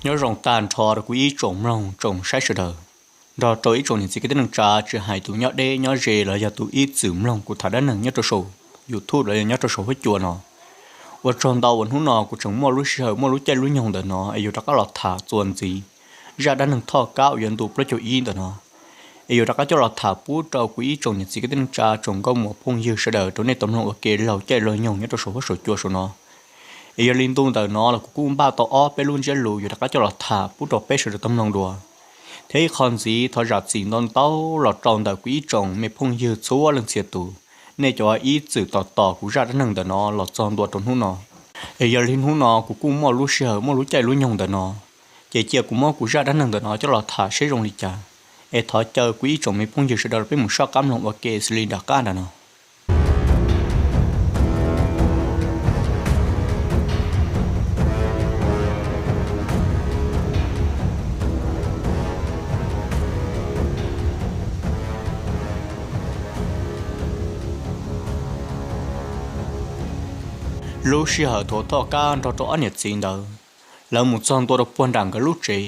Nyob zoo tag nrho rau kuv ib tsoom mloog tsoom saib sawv daws, nrog rau ib tsoom niam txiv kwv tij neej tsa, tsis hais tus nyob deb nyob ze los yog tus ib txwm mloog kuv tham dab neeg nyob rau saum YouTube los yog nyob rau saum huab cua no. Ua tsaug ntau uas hnub no kuv tseem muaj lub sij hawm muaj lub caij lub nyoog ntawm no es yuav rov qab los tham txuas ntxiv zaj dab neeg Thoj Kab uas yog ntu plaub caug ib ntawm no, es yuav rov qab coj los tham pub rau kuv ib tsoom niam txiv kwv tij neej tsa tsoom nkauj muam phooj ywg sawv daws rau nej tau mloog ua ke laug caij laug nyoog nyob rau saum huab saum cua saum no. Es yog li ntu ntawm no los kuv kuj npaj tau ob peb lub ntsiab lus yuav rov qab coj los tham pub rau peb sawv daws tau mloog dua. Thiab ib qho ntxiv thov zam txim ntau ntau los rau ntawm kuv ib tsoom me phooj ywg txhua leej txhia tus, nej cov ib txwm tos tos kuv zaj dab neeg ntawm no los txog ntua rau hnub no. Es yog li hnub no kuv kuj muaj lub sij hawm muaj lub caij lub nyoog ntawm no, ces cia kuv muab kuv zaj dab neeg ntawm no coj los tham seb zoo li cas. Es thov caw kuv ib tsoom me phooj ywg sawv daws peb mus soj qab mloog ua ke xws li nram qab nram no. Lub sij hawm thaum Thoj Kab nrog rau ob niam txiv ntawd, lawv mus txog ntua rau puag nram nkawd lub tsev,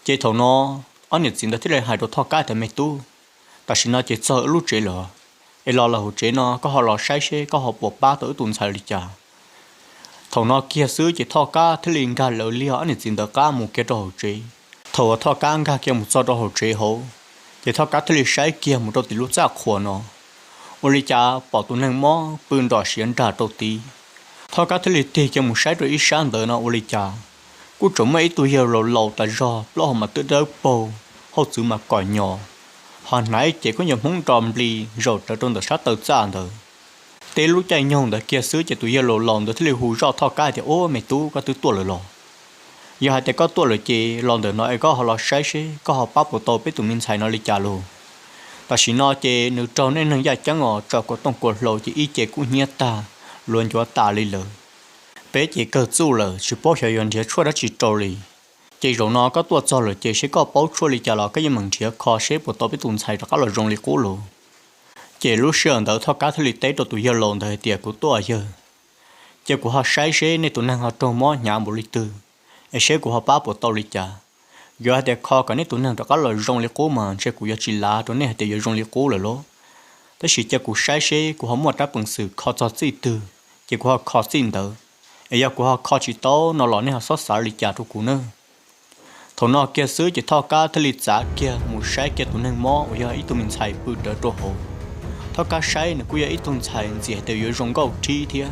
ces thaum no ob niam txiv ntawd thiaj li hais rau Thoj Kab tias, Me tub, tam sim no ces txog wb lub tsev lawm, es los lawm hauv tsev no koj ho los saib seb koj ho puas pab tau wb tus ntxhais li cas. Thaum no kiag xwb ces Thoj Kab thiaj li nkag lawv liag ob niam txiv ntawd qab mus kiag rau hauv tsev. Thaum uas Thoj Kab nkag kiag mus txog rau hauv tsev hauv, ces Thoj Kab thiaj li saib kiag mus rau tim lub txaj qhua no, ua li cas pom tus neeg mob pw nrom siav nrag rau tid. Thoj Kab thiaj li tig kiag mus saib rau ib sab ntawd no ua li cas kuj tseem muaj ib tug yawg laus laus tas zog, plaub hau mas twb dawb paug, hauj txwv mas kom nyos, ho hnav ib cev khaub ncaws Hmoob nro nplig zaum rawv rau ntawm sab taw txaj ntawd. Tib lub caij nyoog ntawd kiag xwb ces tus yawg laus laus ntawd thiaj li hu zoj Thoj Kab tias, Ub, me tub, koj twb tuaj lawm los? Yog hais tias koj tuaj lawm ces los ntawm no es koj ho los saib seb koj ho pab puas tau peb tus me ntxhais no li cas lauj. Tam sim no ces nws raug nej neeg yaj ceeb os, tsam kua tooj kua hlau ces ib ce kub hnyiab tag, luav ncuav tas li lawm. Peb ces kawg txuj lawm, tsis paub xyov yuav nrhiav tshuaj dab tsi rau li. Ces zaum no koj tuaj txog lawm ces seb koj paub tshuaj li cas los koj yeej meem nrhiav kho seb puas tau peb tus ntxhais rov qab los zoo li qub lauj. Ces lub sij hawm ntawd Thoj Kab thiaj li teb rau tus yawg laus ntawd hais tias, Kuv tuaj yawg, cia kuv ho saib seb nej tus neeg ho raug mob hnyav npaum li twg, es seb kuv ho pab puas tau li cas. Yuav hais tias kho kom nej tus neeg rov qab los zoo li qub mas ntshe kuv yuav tsis lav rau nej hais tias yuav zoo li qub lawm lauj. Tab sis cia kuv saib seb kuv ho muaj rab peev xwm kho txog txij twg, ces kuv ho kho txij ntawd. Es yog kuv ho kho tsis tau no los nej ho xob xav li cas rau kuv nawb. Thaum no kiag xwb ces Thoj Kab thiaj li txav kiag mus saib kiag tus neeg mob uas yog ib tug me ntxhais pw rawv rau hauv. Thoj Kab saib nws kuj yog ib tug ntxhais ntxim hais tias yuav zoo nkauj rhib thiab,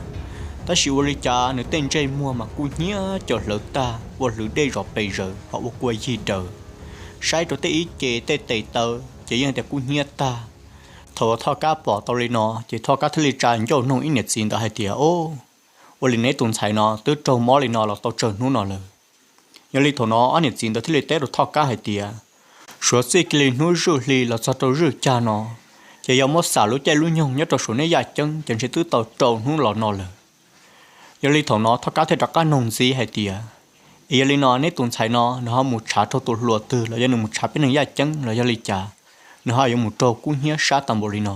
tab sis ua li cas nws tej ntsej muag mas kub hnyiab cov hlawv tag ua hlwv dej zom pes zaws ho ua kua yig daws. Saib rau tej ib ce tej tes taw ces yeej tias kub hnyiab tag. Thaum uas Thoj Kab pom tau li no ces Thoj Kab thiaj li tsa ncauj noog ib niam txiv ntawd hais tias, Ob, ua li neb tus ntxhais no twb raug mob li no los tau tsawg hnub no lawm? Yog li thaum no ob niam txiv ntawd thiaj li teb rau Thoj Kab hais tias, Suav txij kiag li hnub zwj hli los txog rau zwj cag no, ces yog muab xam lub caij lub nyoog nyob rau suav neb yaj ceeb ces ntshe twb tau rau hnub los no lawm. Yog li thaum no Thoj Kab thiaj rov qab noog ntxiv hais tias, Es yog li no neb tus ntxhais no nws ho mus tshav raug tus hluas twg los yog nws mus tshav peb neeg yaj ceeb los yog li cas, nws ho yuav mus raug kub hnyiab sab tag npaum li no?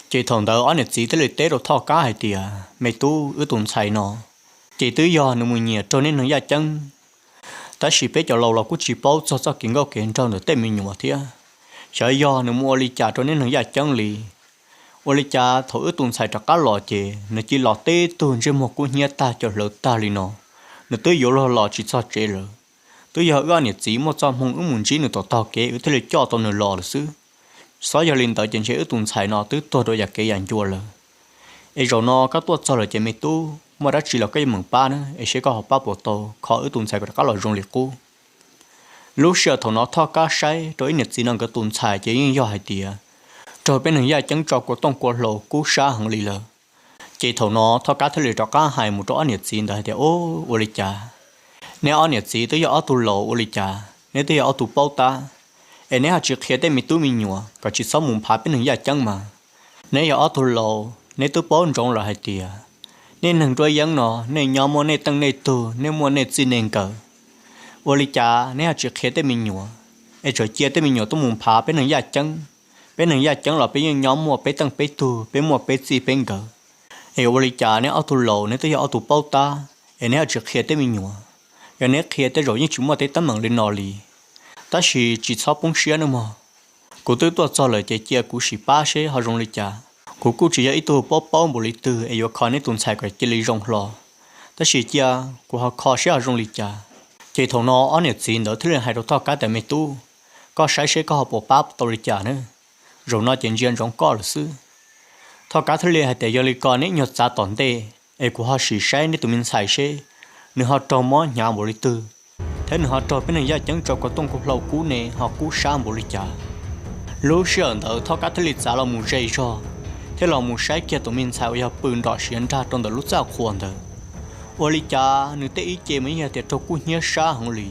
Ces thaum ntawd ob niam txiv thiaj li teb rau Thoj Kab hais tias, Me tub, wb tus ntxhais no ces twb yog nws mus nyiam raug neb neeg yaj ceeb, tab sis peb cov laus los kuj tsis paub txog txoj kev nkauj kev nraug ntawm tej me nyuam thiab. Xyov yog nws mus ua li cas rau neb neeg yaj ceeb li. Ua li cas thaum wb tus ntxhais rov qab los ces nws cia li los tib tug ntsej muag kub hnyiab tag cov hlawv tag li no, nws twb yuav luag los tsis txog tsev lawm. Twb yog wb ob niam txiv muaj txoj hmoo wb mus ntsib nws tom tog kev wb thiaj li coj tau nws los lawm xwb. Xyov yog li ntawd ces ntshe wb tus ntxhais no twb tuag rau yam kev yam ncua lawm. Es zaum no koj tuaj txog lawm ces me tub, muaj dab tsi los koj yeej meem pab na, es seb koj ho pab puas tau kho wb tus ntxhais kom rov qab los zoo li qub. Lub sij hawm thaum no Thoj Kab saib rau ib niam txiv no nkawd tus ntxhais ces yeej yog hais tias raug peb neeg yaj ceeb tso kua tooj kua hlau kub sab heev li lawm. Ces thaum no Thoj Kab thiaj li rov qab hais mus rau ob niam txiv ntawd hais tias, Ub, ua li cas neb ob niam txiv twb yog ob tug laus ua li cas neb twb yog ob tug paub tab, es neb ho tsis qhia tej me tub me nyuam kom tsis txhob mus phav peb neeg yaj ceeb mas? Neb yog ob tug laus neb twb paub ntsoov lawm hais tias nej neeg nruab yeeb no nej nyob muaj nej teej nej tug, nej muaj nej txij nej nkawm. Ua li cas neb ho tsis qhia tej me nyuam, es tseem cia tej me nyuam tuaj mus phav peb neeg yaj ceeb? Peb neeg yaj ceeb los peb yeej nyob muaj peb teej peb tug, peb muaj peb txij peb nkawm. Es ua li cas neb ob tug laus neb twb yog ob tug paub tab, es neb ho tsis qhia tej me nyuam? Yog neb qhia tej zaum yeej tsis muaj tej teeb meem li no li. Tab sis tsis txhob poob siab nawb mog. Kuv twb tuaj txog lawm ces cia kuv sim pab seb ho zoo li cas. Kuv kuj tsis yog ib tug paub paub npaum li twg es yuav kho neb tus ntxhais kom cia li zoo hlo. Tab sis cia kuv ho kho seb ho zoo li cas. Ces thaum no ob niam txiv ntawd thiaj li hais rau Thoj Kab tias, Me tub, koj saib seb koj ho puas pab tau li cas na. Zaum no ces ntsia ntsoov koj lawm xwb. Thoj Kab thiaj li hais tias, Yog li ko neb nyuag txav tom ntej es kuv ho sim saib neb tus me ntxhais seb nws ho raug mob hnyav npaum li twg, thiab nws ho raug peb neeg yaj ceeb tso kua tooj kua hlau kub ne ho kub sab npaum li cas. Lub sij hawm ntawd Thoj Kab thiaj li txav los mus ze zog, thiab los mus saib kiag tus me ntxhais uas yog pw nrom siav nrag rau ntawm lub txaj qhua ntawd. Ua li cas nws tej ib ce mas yeej yog tias raug kub hnyiab sab heev li,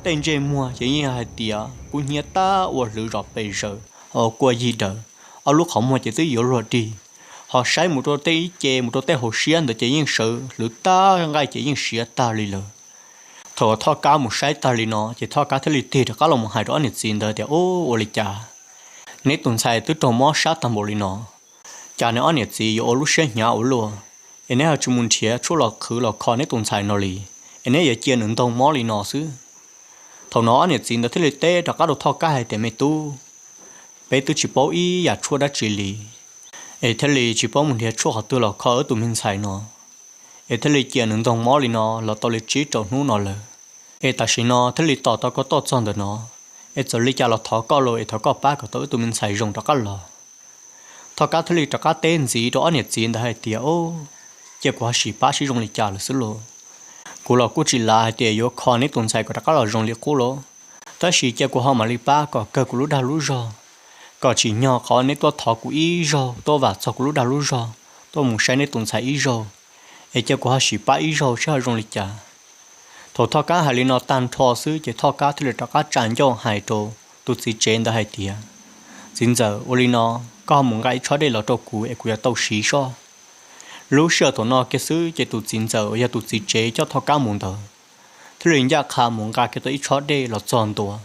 tej ntsej muag ces yeej yog hais tias kub hnyiab tab ua hlwv zom pes zaws, ho kua yig daws, ob lub qhov muag ces twb yuav luag dig, ho saib mus rau tej ib ce mus rau tej hauv siab ntawd ces yeej sawv hlwv tag, nqaij ces yeej siav tag li lawm. Thaum Thoj Kab mus saib tag li no ces Thoj Kab thiaj li tig rov qab los mus hais rau ob niam txiv ntawd tias, Ub, ua li cas neb tus ntxhais twb raug mob sab tag npaum li no, cas neb ob niam txiv yuav ua lub siab hnyav ua luaj, es neb ho tsis mus nrhiav tshuaj los qhwv los kho neb tus ntxhais no li, es neb yuav cia nws ntaug mob li no xwb? Thaum no ob niam txiv ntawd thiaj li teb rov qab rau Thoj Kab hais tias, Me tub, peb twb tsis paub ib yam tshuaj dab tsi li, es thiaj li tsis paub mus nrhiav tshuaj qhov twg los kho wb tus me ntxhais no, es thiaj li cia nws ntaug mob li no los tau li tsib rau hnub no lawm. Es tam sim no thiaj li tos tau koj tuaj txog ntawm no, es txawm li cas los thov koj los es thov koj pab kom tau wb tus me ntxhais zoo rov qab los. Thoj Kab thiaj li rov qab teb ntxiv rau ob niam txiv ntawd hais tias, Ub, cia kuv ho sim pab seb zoo li cas lawm xwb lauj. Kuv los kuj tsis lav hais tias yuav kho neb tus ntxhais kom rov qab los zoo li qub lauj, tab sis cia kuv ho mam li pab kom kawg kuv lub dag lub zog, kom tsim nyog qhov neb tuaj thov kuv ib zaug, tuaj vam txog kuv lub dag lub zog, tuaj mus saib neb tus ntxhais ib zaug, es cia kuv ho sim pab ib zaug seb ho zoo li cas. Thaum Thoj Kab hais li no tag nrho xwb ces Thoj Kab thiaj li rov qab tsa ncauj hais rau tus txiv tsev ntawd hais tias, Txiv ntxawm, ua li no, koj ho mus nqa ib tshob dej los rau kuv es kuv yuav tau siv soj. Lub sij hawm thaum no kiag xwb ces tus txiv ntxawm uas yog tus txiv tsev coj Thoj Kab mus ntawd thiaj li ncaj qha mus nqa kiag tau ib tshob dej los txog ntua.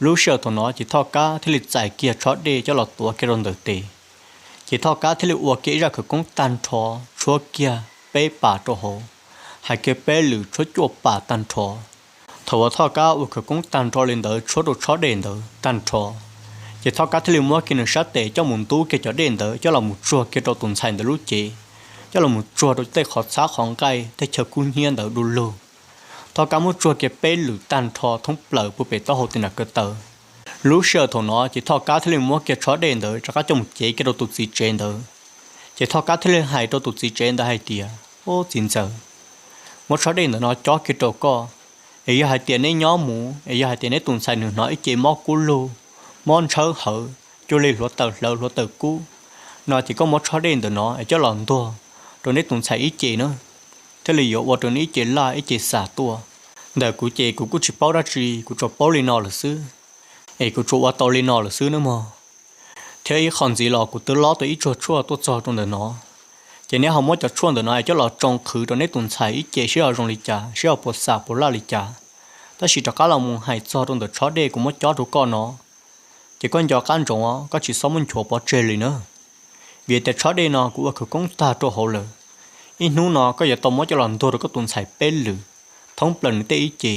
Lub sij hawm thaum no ces Thoj Kab thiaj li txais kiag tshob dej coj los tuav kiag rau ntawm tes. Ces Thoj Kab thiaj li ua kiag ib zaj khawv koob tag nrho, tshuab kiag peb pas rau hauv, hais kiag peb lwm tshuab cuaj pas tag nrho. Thaum uas Thoj Kab ua khawv koob tag nrho li ntawd tshuab rau tshob dej ntawd tag nrho, ces Thoj Kab thiaj li muab kiag nws sab tes coj mus ntub kiag cov dej ntawd coj los mus tsuag kiag rau tus ntxhais ntawd lub cev, coj los mus tsuag rau tej qhov txhab qhov nqaij tej chaw kub hnyiab ntawd du lug. Thoj Kab muab tsuag kiag peb lwm tag nrho thoob plaws puag pem taub hau tes nram ko taw. Lub sij hawm thaum no ces Thoj Kab thiaj li muab kiag tshob dej ntawd rov qab coj mus cev kiag rau tus txiv tsev ntawd. Ces Thoj Kab thiaj li hais rau tus txiv tsev ntawd hais tias, Ub, txiv ntxawm, muab tshob dej ntawm no cob kiag rau koj, es yog hais tias neb nyob mus es yog hais tias neb tus ntxhais nws hnov ib ce mob kub lug, mob ntshawb hawv, cuag li hluav taws hlawv hluav taws kub no ces koj muab tshob dej ntawm no es coj los ntuag rau neb tus ntxhais ib ce na, thiaj li yuav ua rau nws ib ce laj ib ce xam tuaj. Ntawm kuv ces kuv kuj tsis paub dab tsi, kuv tsuas paub li no lawm xwb, es kuv tsuas ua tau li no lawm xwb nawb mog. Thiab ib qho ntxiv los kuv twb lob tau ib tsuag tshuaj tuaj txog rau ntawm no, ces neb ho muab cov tshuaj ntawm no es coj los tsoo qhwv rau neb tus ntxhais ib ce seb ho zoo li cas, seb ho puas xam puas laj li cas. Tab sis rov qab los mus hais txog rau ntawm tshob dej kuv muab cob rau koj no, ces koj nco qab ntsoov os, koj tsis txhob muab nchuav pov tseg li na. Vim tias tshob dej no kuv ua khawv koob tag rau hauv lawm. Ib hnub no koj yuav tau muab coj los ntuag rau koj tus ntxhais peb lwm, thoob plaws nws tej ib ce,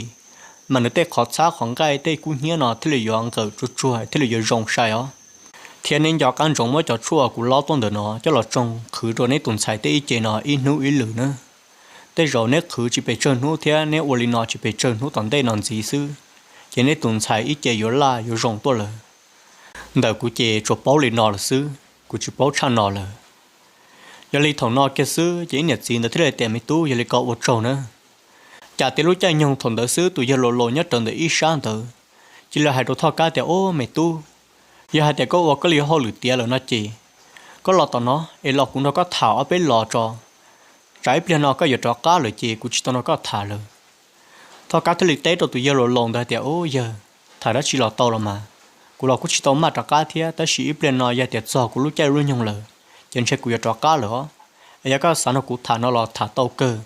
mas nws tej qhov txhab qhov nqaij tej kub hnyiab no thiaj li yuav nqawm tsuag tsuag thiaj li yuav zoo sai os. Thiab neb nco qab ntsoov muab cov tshuaj kuv lob tuaj ntawm no coj los tsoo qhwv rau neb tus ntxhais tej ib ce no ib hnub ib lwm nawb. Tej zaum neb qhwv tsis pes tsawg hnub thiab neb ua li no tsis pes tsawg hnub tom ntej no ntxiv xwb, ces neb tus ntxhais ib ce yuav laj yuav zoo tuaj lawm. Ntawm kuv ces tsuas paub li no lawm xwb, kuv tsis paub tshaj no lawm. Yog li thaum no kiag xwb ces ib niam txiv ntawd thiaj li tias, Me tub, yog li ko ua tsaug na. Cas tib lub caij nyoog thaum ntawd xwb tus yawg Laus Laus nyob rau ntawm ib sab ntawd cia li hais rau Thoj Kab tias, Au, me tub, yog hais tias koj ua koj li hauj lwm tiav lawm no ces koj los tom no es los kuv nrog koj tham ob peb los tso, tsam ib pliag no koj yuav rov qab lawm ces kuv tsis tau nrog koj tham lawm. Thoj Kab thiaj li teb rau tus yawg Laus Laus ntawd hais tias, Au yawg, tham dab tsi los tau los mas, kuv los kuj tsis tau maj rov qab thiab, tab sis ib pliag no yog tias txog kuv lub caij lub nyoog lawm ces ntshe kuv yuav rov qab lawm os. Es yog koj xav nrog kuv tham no los tham tau kawg.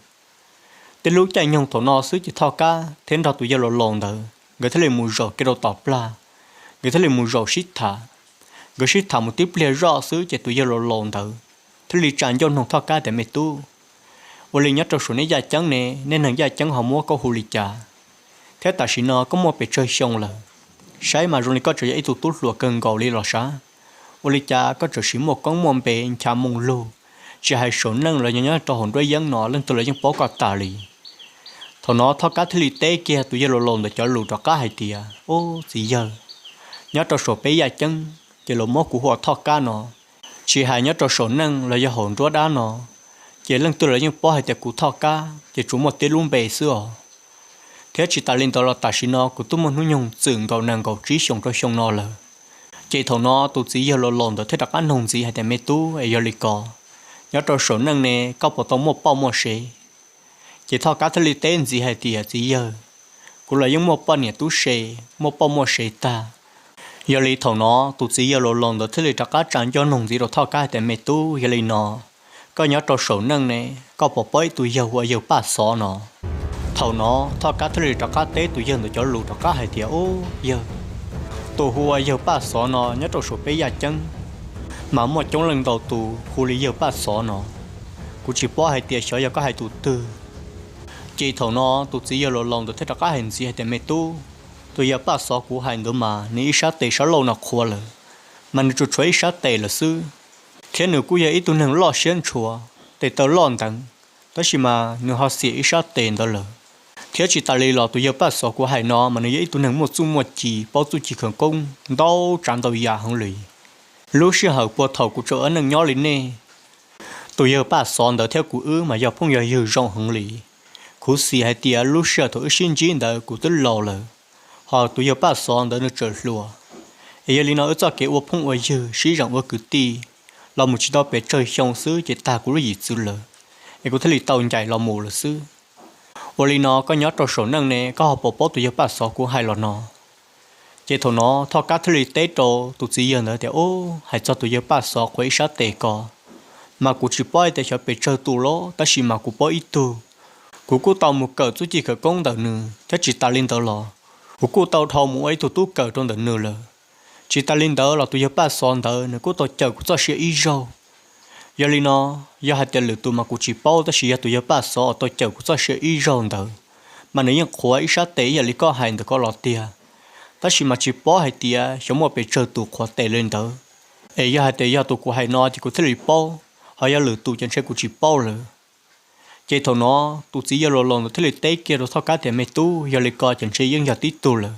Tib lub caij nyoog thaum no xwb ces Thoj Kab thiab nrog tus yawg Laus Laus ntawd nkawd thiaj li mus zaum kiag rau tom plag, nkawd thiaj li mus zaum sib tham. Nkawd sib tham mus tib pliag zoj xwb ces tus yawg Laus Laus ntawd thiaj li tsa ncauj noog Thoj Kab tias, Me tub, ua li nyob rau saum nej yaj ceeb ne, nej neeg yaj ceeb ho muab koj hu li cas? Thiab tam sim no koj muaj pes tsawg xyoo lawm? Saib mas zoo li koj tseem yog ib tug tub hluas kawg nkaus li los sav. Ua li cas koj tseem sim muaj koob muaj npe ncha moo lug, tsis hais saum neej los yog nyob rau hauv nruab yeeb no leej twg los yeej paub koj tas li. Thaum no Thoj Kab thiaj li teb kiag tus yawg Laus Laus ntawd cov lus rov qab hais tias, Au txiv yawg, nyob rau saum peb yaj ceeb ces luag muab kuv hu ua Thoj Kab no. Tsis hais nyob rau saum neej los yog hauv nruab dab no ces leej twg los yeej paub hais tias kuv Thoj Kab ces tsuas muaj tib lub npe xwb os. Thiab tsis tas li ntawd los tam sim no kuv twb muaj hnub nyoog txwm nkaus nees nkaum tsib xyoos rau xyoo no lawm. Ces thaum no tus txiv yawg Laus Laus ntawd thiaj rov qab noog ntxiv hais tias, Me tub, es yog li ko, nyob rau saum neej ne koj puas tau muaj poj muaj sev? Ces Thoj Kab thiaj li teb ntxiv hais tias, Txiv yawg, kuv los yeej muaj poj niam tub se, muaj poj muaj sev tag. Yog li thaum no tus txiv yawg Laus Laus ntawd thiaj li rov qab tsa ncauj noog ntxiv rau Thoj Kab hais tias, Me tub, yog li no, koj nyob rau saum neej ne, koj puas paub ib tug yawg hu ua yawg Paj Xov no? Thaum no Thoj Kab thiaj li rov qab teb tus yawg ntawd cov lus rov qab hais tias, Au yawg, tus hu ua yawg Paj Xov no nyob rau saum peb yaj ceeb mas muaj coob leej ntau tus hu li yawg Paj Xov no. Kuv tsis paub hais tias xyov yog koj hais tus twg. Ces thaum no tus txiv yawg Laus Laus ntawd thiaj rov qab hais ntxiv hais tias, Me tub, tus yawg Paj Xov kuv hais ntawd mas nws ib sab tes sab laug no qhuav lawm, mas nws tsuas tshuav ib sab tes lawm xwb. Thiab nws kuj yog ib tug neeg loj siab ntshua, tes taw loj nteev, tab sis mas nws ho xiam ib sab tes ntawd lawm. Thiab tsis tas li los tus yawg Paj Xov kuv hais no mas nws yog ib tug neeg muaj txuj muaj ci, paub txuj ci khawv koob ntau tsav ntau yam heev li. Lub sij hawm puag thaum kuv tseem ua neej nyob li nej, tus yawg Paj Xov ntawd thiab kuv wb mas yog phooj yog ywg zoo heev li. Khuv xim hais tias lub sij hawm thaum wb sib ntsib ntawd kuv twb laus lawm, ho tus yawg Paj Xov ntawd nws tseem hluas. Es yog li no wb txoj kev ua phooj ua ywg sib zeem ua kwv tij los mus tsis tau pes tsawg xyoo xwb ces tag kuv lub yim txwv lawm, es kuv thiaj li tau ncaim los mus lawm xwb. Ua li no koj nyob rau saum neej ne koj ho puas paub tus yawg Paj Xov kuv hais los no? Ces thaum no Thoj Kab thiaj li teb rau tus txiv yawg ntawd tias, Ub, hais txog tus yawg Paj Xov qhuav ib sab tes ko mas kuv tsis paub hais tias xyov pes tsawg tus los, tab sis mas kuv paub ib tug. Kuv kuj tau mus kawm txuj ci khawv koob ntawm nws, thiab tsis tas li ntawd los kuv kuj tau dhau mus ua ib tug tub kawm rau ntawm nws lawm. Tsis tas li ntawd los tus yawg Paj Xov ntawd nws kuj tau cawm kuv txoj sia ib zaug. Yog li no, yog hais tias lwm tus mas kuv tsis paub, tab sis yog tus yawg Paj Xov uas tau cawm kuv txoj sia ib zaug ntawd mas nws yeej qhuav ib sab tes ib yam li koj hais ntawm ko los tiag. Tab sis mas tsis paub hais tias xyov muaj pes tsawg tus qhuav tes li ntawd. Es yog hais tias yog tus kuv hais no ces kuv thiaj li paub, ho yog lwm tus ces ntshe kuv tsis paub lawm. Ces thaum no tus txiv yawg Laus Laus ntawd thiaj li teb kiag rau Thoj Kab tias, Me tub, yog li ko ces ntshe yeej yog tib tug lawm,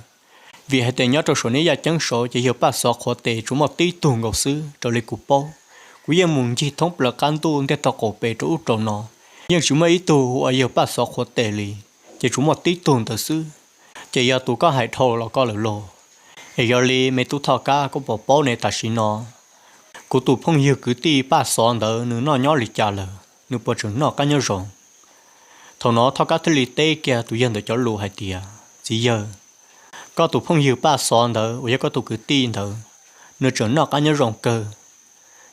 vim hais tias nyob rau saum nej yaj ceeb saud ces yawg Paj Xov qhuav tes tsuas muaj tib tug nkaus xwb raws li kuv paub. Kuv yeej mus ncig thoob plaws qab ntuj ntiaj teb qaum pes rau ub rau no, yeej tsis muaj ib tug hu ua yawg Paj Xov qhuav tes li, ces tsuas muaj tib tug ntawd xwb. Ces yog tus koj hais dhau los koj lawm lauj. Es yog li me tub Thoj Kab, koj puas paub ne, tam sim no kuv tus phooj ywg kwv tij Paj Xov ntawd nws noj nyob li cas lawm, nws puas tseem noj qab nyob zoo? Thaum no Thoj Kab thiaj li teb kiag tus yawg ntawd cov lus hais tias, Txiv yawg, koj tus phooj ywg Paj Xov ntawd uas yog koj tus kwv tij ntawd, nws tseem noj qab nyob zoo kawg,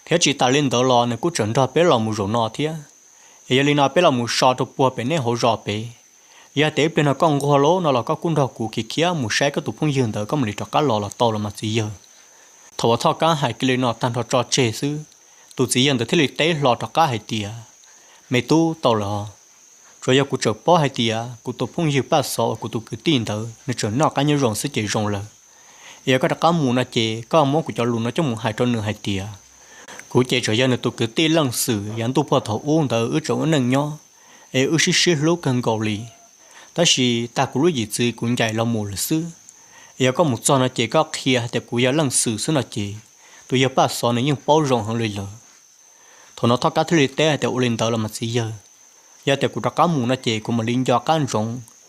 thiab tsis tas li ntawd los nws kuj tseem nrog peb los mus zaum no thiab. Es yog li no peb los mus so rau puag pem neb hauv zos pem. Yog tias ib pliag no koj nquag lawm no los koj kuj nrog kuv khiav khiav mus saib koj tus phooj ywg ntawd, koj mam li rov qab los los tau los mas txiv yawg. Thaum uas Thoj Kab hais kiag li no tag nrho tso tseg xwb, tus txiv yawg ntawd thiaj li teb hlo rov qab hais tias, Me tub, tau lawm os. Tsuas yog kuv tseem paub hais tias kuv tus phooj ywg Paj Xov uas kuv tus kwv tij ntawd nws tseem noj qab nyob zoo xwb ces zoo lawm. Es yog koj rov qab mus no ces koj muab kuv cov lus no coj mus hais rau nws hais tias, kuv ces tseem yog nws tus kwv tij leej xwm yav ntuj puag thaum ub ntawd wb tseem ua neej nyob, es wb sib sib hlub kawg nkaus li. Tab sis tag kuv lub yim txwv kuv ncaim los mus lawm xwb. Es yog koj mus txog no ces koj qhia hais tias kuv yog leej xwm xwb no ces tus yawg Paj Xov nws yeej paub zoo heev li lawm. Thaum no Thoj Kab thiaj li teb hais tias, Ua li ntawd los mas txiv yawg, yog tias kuv rov qab mus no ces kuv mam li nco qab ntsoov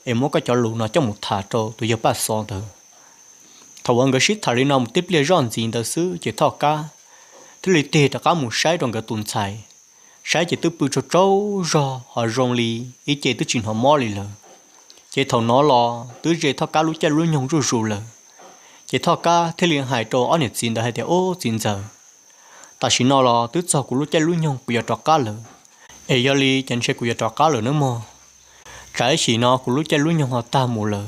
es muab koj cov lus no coj mus tham rau tus yawg Paj Xov ntawd. Thaum uas nkawd sib tham li no mus tib pliag zoj ntxiv ntawd xwb ces Thoj Kab thiaj li tig rov qab mus saib rau nkawd tus ntxhais. Saib ces twb pw tsaug tsaug zog ho zoo li ib ce twb tsis hnov mob li lawm. Ces thaum no los twb ze Thoj Kab lub caij lub nyoog zuj zus lawm. Ces Thoj Kab thiaj li hais rau ob niam txiv ntawd hais tias, Ub, txiv ntxawm, tam sim no los twb txog kuv lub caij lub nyoog kuv yuav rov qab lawm. Es yog li ces ntshe kuv yuav rov qab lawm nawb mog. Tsam ib chim no kuv lub caij lub nyoog ho tag mus lawm,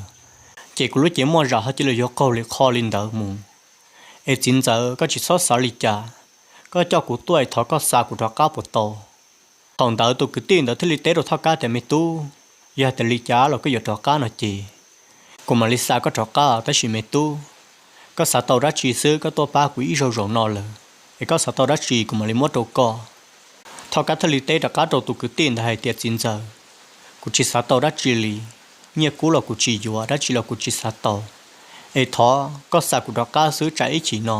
ces kuv lub cev muaj zam ho cia li yuav qaug li qho li ntawd mus. Es txiv ntxawm, koj tsis txhob xav li cas, koj coj kuv tuaj es thov koj xa kuv rov qab puas tau? Thaum ntawd tus kwv tij ntawd thiaj li teb rau Thoj Kab tias, Me tub, yog tias li cas los koj yuav rov qab no ces kuv mam li xa koj rov qab, tab sis me tub, koj xav tau dab tsi xwb koj tuaj pab kuv ib zaug zaum no lawm, es koj xav tau dab tsi kuv mam li muab rau koj. Thoj Kab thiaj li teb rov qab rau tus kwv tij ntawd hais tias, Txiv ntxawm, kuv tsis xav tau dab tsi li. Nyiaj kub los kuv tsis yuav, dab tsi los kuv tsis xav tau. Es thov koj xa kuv rov qab xwb, tsam ib chim no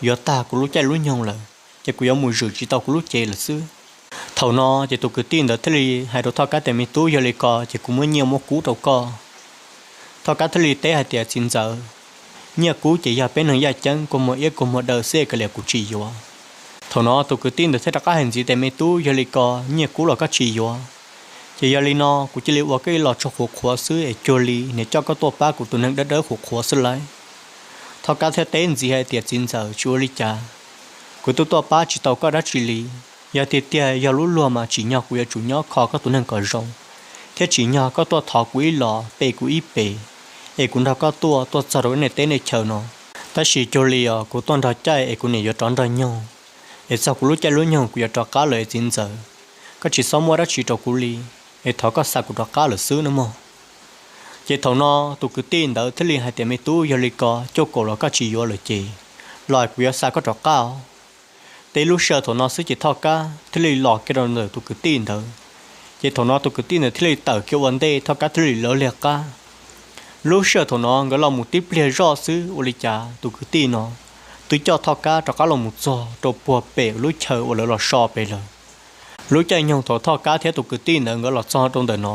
yuav tag kuv lub caij lub nyoog lawm, ces kuv yuav mus zwm tsis tau kuv lub cev lawm xwb. Thaum no ces tus kwv tij ntawd thiaj li hais rau Thoj Kab tias, Me tub, yog li ko ces kuv muab nyiaj muab kub rau koj. Thoj Kab thiaj li teb hais tias, Txiv ntxawm, nyiaj kub ces yog peb neeg yaj ceeb kua muag iab kua muag daw xwb, kav liam kuv tsis yuav. Thaum no tus kwv tij ntawd thiaj rov qab hais ntxiv tias, Me tub, yog li ko nyiaj kub los koj tsis yuav, ces yog li no kuv cia li ua koj ib los tsog qhuav qhuav xwb es cuag li niam coj koj tuaj pab kuv tus neeg dawb dawb qhuav qhuav xwb lauj. Thoj Kab thiaj teb ntxiv hais tias, Txiv ntxawm, tsis ua li cas, kuv twb tuaj pab tsis tau koj dab tsi li. Yog tiag tiag yog lub luag mas tsim nyog kuv yuav tsum nyob kho koj tus neeg kom zoo, thiab tsim nyog koj tuaj thov kuv ib los pe kuv ib pes, es kuv nrog koj tuaj tuaj txog rau nej teb nej chaw no. Tab sis cuag li os kuv tuaj nrog caij es kuv niam yuav rov nrog nyoog, es txog kuv lub caij lub nyoog kuv yuav rov qab lawm es txiv ntxawm, koj tsis txhob muab dab tsi rau kuv li, es thov koj xa kuv rov qab lawm xwb nawb mog. Ces thaum no tus kwv tij ntawd thiaj li hais tias, Me tub, yog li ko cuaj kaum los koj tsis yuav lawm ces los kuv yuav xa koj rov qab os. Teb lub sij hawm thaum no xwb ces Thoj Kab thiaj li los kiag rau ntawm tus kwv tij ntawd. Ces thaum no tus kwv tij ntawd thiaj li tawm kiag ua ntej, Thoj Kab thiaj li lawv liag qab. Lub sij hawm thaum no nkawd los mus tib pliag zoj xwb ua li cas tus kwv tij no twb coj Thoj Kab rov qab los mus txog rau puag pem lub chaw uas lawv los so pem lawm. Lub caij nyoog thaum Thoj Kab thiab tus kwv tij ntawd nkawd los txog rau ntawm no,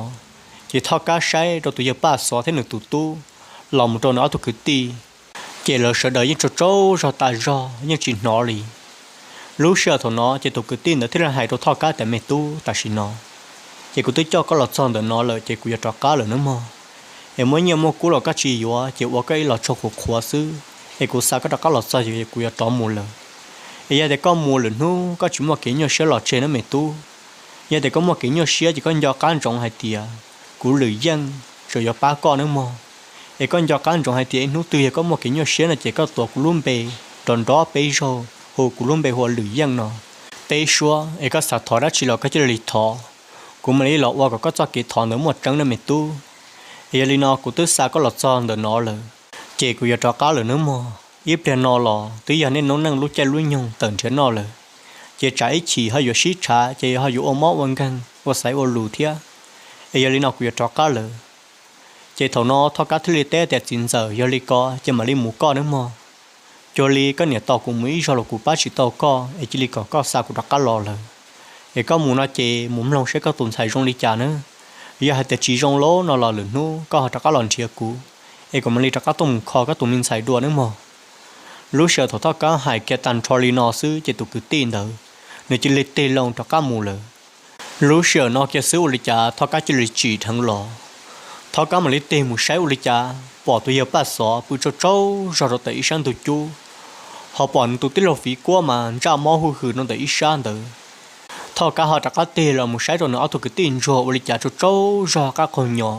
ces Thoj Kab saib rau tus yawg Paj Xov thiab nws tus tub los mus rau nws ob tug kwv tij, ces lawv sawv daws yeej tsaug tsaug zog tas zog yeej tsis hnov li. Lub sij hawm thaum no ces tus kwv tij ntawd thiaj li hais rau Thoj Kab tias, Me tub, tam sim no ces kuv twb coj koj los txog ntawm no lawm ces kuv yuav rov qab lawm nawb mog. Es muaj nyiaj muaj kub los koj tsis yuav ces ua koj ib los tsog qhuav qhuav xwb, es kuv xa koj rov qab los txog ces kuv yuav rov mus lawm. Es yog tias koj mus lwm hnub koj tsis muaj kev nyuaj siab los tseg nawb me tub. Yog tias koj muaj kev nyuaj siab ces koj nco qab ntsoov hais tias kuv Lwm Yeej tseem yuav pab koj nawb mog. Es koj nco qab ntsoov hais tias ib hnub twg yog koj muaj kev nyuaj siab no ces koj tuav kuv lub npe nrov nrov peb zaug, hu kuv lub npe hu ua Lwm Yeej no peb suab, es koj xav thov dab tsi los koj cia li thov, kuv mam li los ua kom koj txoj kev thov ntawd muaj tseeb nawb me tub. Es yog li no kuv twb xa koj los txog ntawm no lawm, ces kuv yuav rov qab lawm nawb mog. Ib pliag no los twb yog nej noob neej lub caij lub nyoog tawm nrhiav noj lawm, ces tsam ib chim ho yuav sib tshav ces ho yuav ua mob ua nkeeg ua xaiv ua lus thiab. Es yog li no kuv yuav rov qab lawm. Ces thaum no Thoj Kab thiaj li teb tias, Txiv ntxawm, yog li ko ces mam li mus koj nawb mog. Cuag li koj niam tos kuv mus ib zaug los kuv pab tsis tau koj es cia li kom koj xa kuv rov qab los lawm. Es koj mus no ces mus mloog saib koj tus ntxhais zoo li cas nawb. Yog hais tias tsis zoo lawm no los lwm hnub koj ho rov qab los nrhiav kuv, es kuv mam li rov qab tuaj mus kho koj tus me ntxhais dua nawb mog. Lub sij hawm thaum Thoj Kab hais kiag tag nrho li no xwb ces tus kwv tij ntawd nws cia li tig loo rov qab mus lawm. Lub sij hawm no kiag xwb ua li cas Thoj Kab cia li tsim dheev los. Thoj Kab mam li tig mus saib ua li cas pom tus yawg Paj Xov pw tsaug tsaug zog rau ntawm ib sab ntug cub, ho pom nws tus tij laug Fiv Kuab mas ntsaj mob huj hwm rau ntawm ib sab ntawd. Thoj Kab ho rov qab tig los mus saib rau nws ob tug kwv tij ntsuag ua li cas tsaug tsaug zog qab qaug nyo.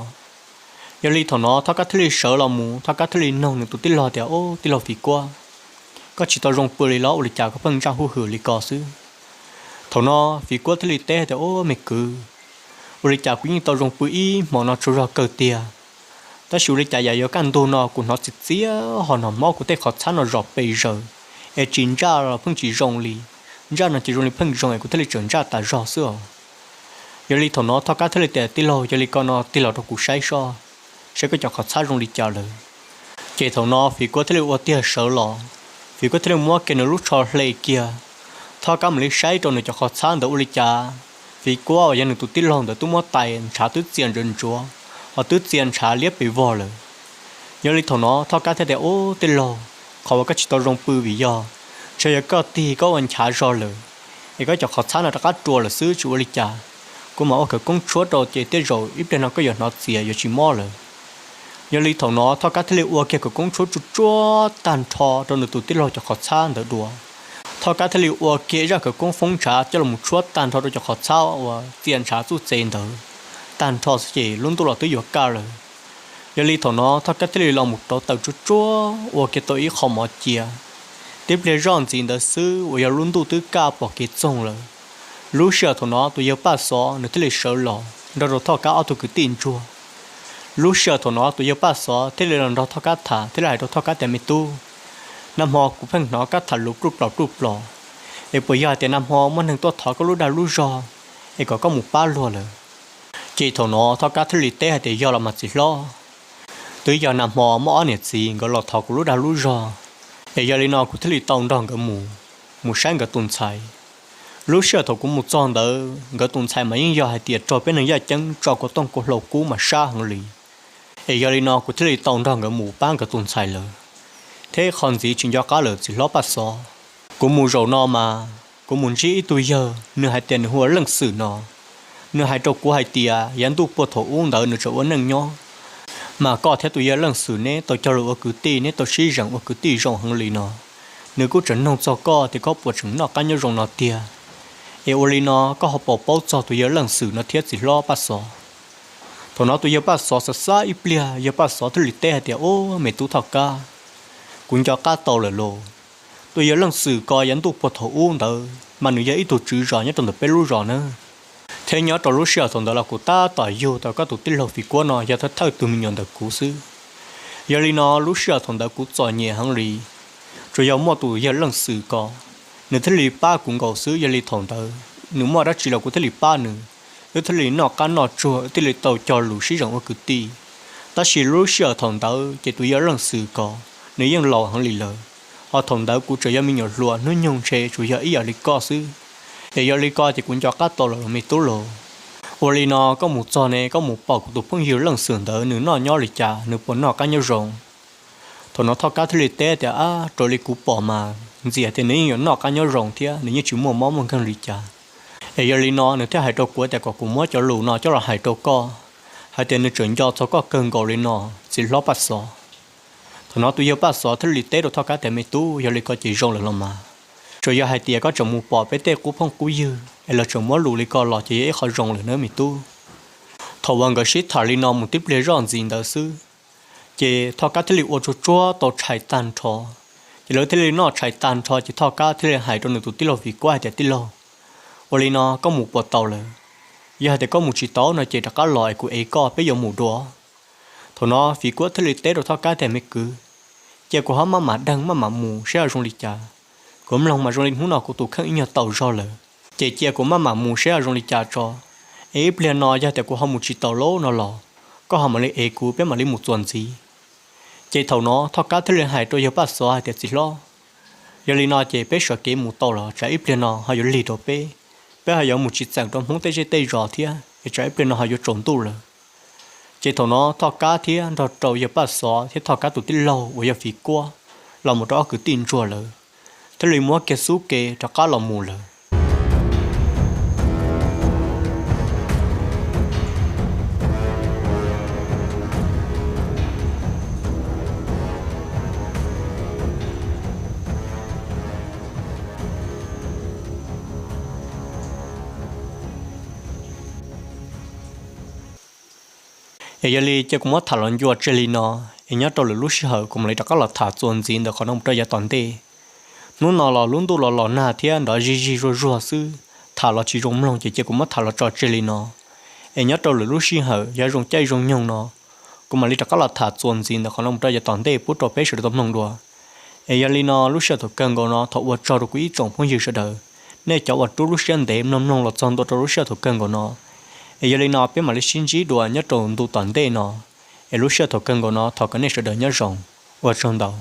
Yog li thaum no Thoj Kab thiaj li sawv los mus, Thoj Kab thiaj li noog nws tus tij laug tias, Ob, tij laug Fiv Kuab, koj tsis tau zoo pw li los ua li cas koj pheej ntsaj huj hwm li ko xwb? Thaum no Fiv Kuab thiaj li teb tias, Ob, me kwv, ua li cas kuv yeej tau zoo pw ib hmos no tsaug zog kawg tiag, tab sis ua li cas yam yuav kaj ntug no kuv hnov txias txias ho hnov mob kuv tej qhov txhab no zom pes zaws, es tsis ntsaj los pheej tsis zoo li, ntsaj no ces zoo li pheej zoo es kuv thiaj li tseem ntsaj tas zog xwb os. Yog li thaum no Thoj Kab thiaj li tias, Tij laug, yog li ko no tig los rau kuv saib soj, saib koj cov qhov txhab zoo li cas lawm. Ces thaum no Fiv Kuab thiaj li ua tiag sawv los, Fiv Kuab thiaj li muab kiag nws lub tsho hle kiag, Thoj Kab mam li saib rau nws cov qhov txhab ntawd ua li cas, Fiv Kuab uas yog nws tus tij laug ntawd twb muab tais ntshav twb txias ntsuav ntsuav, ho twb txias ntshav liab pes vog lawm. Yog li thaum no Thoj Kab thiaj tias, Ub tij laug, qhov uas koj tsis tau zoo pw vim yog, ntshe yog koj tig koj ua nchav zog lawm, es koj cov qhov txhab no rov qab rua lawm xwb, tsis ua li cas. Kuv mam ua khawv koob tshuab rau ces tej zaum ib pliag no koj yuav hnov txias yuav tsis mob lawm. Yog li thaum no Thoj Kab thiaj li ua kiag khawv koob tshuab tsuj tsuab tag nrho rau nws tus tij laug cov qhov txhab ntawd dua. Thoj Kab thiaj li ua kiag zaj khawv koob foob ntshav coj los tshuab tag nrho rau cov qhov txhab uas txias ntshav txuj txev ntawd tag nrho xwb ces lub ntuj los twb yuav kaj lawm. Yog li thaum no Thoj Kab thiaj li los mus rauv taws tsuj tsuab ua kiag tau ib qho mov cia. Tib pliag zoj ntxiv ntawd xwb uas yog lub ntuj twb kaj pom kev txoog lawm. Lub sij hawm thaum no tus yawg Paj Xov nws thiaj li sawv los nrog rau Thoj Kab ob tug kwv tij ntsuag. Lub sij hawm thaum no tus yawg Paj Xov thiaj li los nrog Thoj Kab tham thiab li hais rau Thoj Kab tias, Me tub, nag hmo kuv pheej hnov koj tham lus pluj plaus pluj plaus, es puas yog hais tias nag hmo muaj neeg tuaj thov koj lub dag lub zog es kom koj mus pab luag lawm? Ces thaum no Thoj Kab thiaj li teb hais tias, Yog los mas txiv hlob, twb yog nag hmo muaj ob niam txiv nkawd los thov kuv lub dag lub zog, es yog li no kuv thiaj li tau nrog nkawd mus, mus saib nkawd tus ntxhais. Lub sij hawm thaum kuv mus txog ntawd nkawd tus ntxhais mas yeej yog hais tias raug peb neeg yaj ceeb tso kua tooj kua hlau kub mas sab heev li. Es yog li no kuv thiaj li tau nrog nkawd mus pab nkawd tus ntxhais lawm, thiab qhov ntxiv tsis nco qab lawm txiv hlob Paj Xov. Kuv mus zaum no mas kuv mus ntsib ib tug yawg, nws hais tias nws hu ua Leej Xwm no. Nws hais rau kuv hais tias yav ntuj puag thaum ub ntawd nws tseem ua neej nyob, mas koj thiab tus yawg Leej Xwm neb tau cog lus ua kwv tij, neb tau sib zeem ua kwv tij zoo heev li no. Nws kuj tseem nug txog koj tias koj puas tseem noj qab nyob zoo no tiag. Es ua li no koj ho puas paub txog tus yawg Leej Xwm no thiab txiv hlob Paj Xov? Thaum no tus yawg Paj Xov xav xav ib pliag, yawg Paj Xov thiaj li teb hais tias, Ub, me tub Thoj Kab, kuv nco qab tau lawm lauj. Tus yawg Leej Xwm ko yav ntuj puag thaum ub ntawd mas nws yog ib tug tswv zos nyob rau ntawm peb lub zos na. Thiab nyob rau lub sij hawm thaum ntawd los kuv tab tom yug tau koj tus tij laug Fiv Kuab no yog thawj thawj tus me nyuam ntawm kuv xwb. Yog li no lub sij hawm thaum ntawd kuv txom nyem heev li, tsuas yog muaj tus yawg Leej Xwm ko, nws thiaj li pab kuv nkaus xwb. Yog li thaum ntawd nws muaj dab tsi los kuv thiaj li pab nws, wb thiaj li noj qab noj tsuag, wb thiaj li tau cog lus sib zeem ua kwv tij. Tab sis lub sij hawm thaum ntawd ces tus yawg Leej Xwm ko nws yeej laus heev li lawm, ho thaum ntawd kuv tseem yog me nyuam hluas, hnub nyoog ntshe tsuas yog ib yam li koj xwb. Es yog li ko ces kuv nco qab tau lawm me tub los. Ua li no koj mus txog ne koj mus pom kuv tus phooj ywg Leej Xwm ntawd nws noj nyob li cas, nws puas noj qab nyob zoo? Thaum no Thoj Kab thiaj li teb tias, Ab, raws li kuv pom mas ntxias tias nws yeej yuav noj qab nyob zoo thiab nws yeej tsis muaj mob muaj nkeeg li cas. Es yog li no nws thiaj hais rau kuv tias kom kuv muab cov lus no coj los hais rau koj, hais tias nws tseem nco txog koj kawg nkaus li no, txiv hlob Paj Xov. Thaum no tus yawg Paj Xov thiaj li teb rau Thoj Kab tias, Me tub, yog li ko ces zoo lawm los mas. Tsuas yog hais tias koj tseem mus pom peb tej qub phooj qub ywg es lawv tseem muab lus li ko los ces yog ib qho zoo lawm nawb me tub. Thaum uas nkawd sib tham li no mus tib pliag zoj ntxiv ntawd xwb, ces Thoj Kab thiaj li ua tsuag tsuag tau tshais tag nrho. Ces lawv thiaj li noj tshais tag nrho ces Thoj Kab thiaj li hais rau nws tus tij laug Fiv Kuab hais tias, Tij laug, ua li no koj mus puas tau lawm? Yog hais tias koj mus tsis tau no ces rov qab los es kuv ev koj peb yuav mus dua. Thaum no Fiv Kuab thiaj li teb rau Thoj Kab tias, Me kwv, cia kuv ho maj mam deeg maj mam mus saib ho zoo li cas. Kuv mloog mas zoo li hnub no kuv tus kheej ib nyuag tau zog lawm, ces cia kuv maj mam mus saib ho zoo li cas tso. Es ib pliag no yog tias kuv ho mus tsis tau lawm no los, koj ho mam li ev kuv peb mam li mus txuas ntxiv. Ces thaum no Thoj Kab thiaj li hais rau yawg Paj Xov hais tias, Txiv hlob, yog li no ces peb sawv kev mus tau los tsam ib pliag no ho yuav lig rau peb, peb ho yuav mus tsis txeem rau Hmoob tej zej tej zos thiab es tsam ib pliag no ho yuav tsaus ntuj lawm. Ces thaum no Thoj Kab thiab nrog rau yawg Paj Xov thiab Thoj Kab tus tij laug uas yog Fiv Kuab los mus rau ob kwv tij ntsuag lawm, thiaj li muab kiag xub ke rov qab los mus lawm. Es yog li cia kuv muab tham los ncua tseg li no, es nyob rau lwm lub sij hawm kuv mam li rov qab los tham txuas ntxiv ntawm qhov no mus rau yav tom ntej. Hnub no los lub ntuj los los nag thiab nrov zig zig zuag zuag xwb, tham los tsis zoo mloog ces cia kuv muab tham los tso tseg li no. Es nyob rau lwm lub sij hawm yog zoo caij zoo nyoog no, kuv mam li rov qab los tham txuas ntxiv ntawm qhov no mus rau yav tom ntej pub rau peb sawv daws tau mloog dua. Es yog li no lub sij hawm thaum kawg nkaus no thov ua tsaug rau kuv ib tsoom phooj ywg sawv daws, nej cov uas rub lub siab ntev mloog mloog los txog ntua rau lub sij hawm thaum kawg nkaus no. Es yog li no peb mam li sib ntsib dua nyob rau ntu tom ntej no. Es lub sij hawm thaum kawg nkaus no thov kom nej sawv daws nyob zoo, ua tsaug ntau.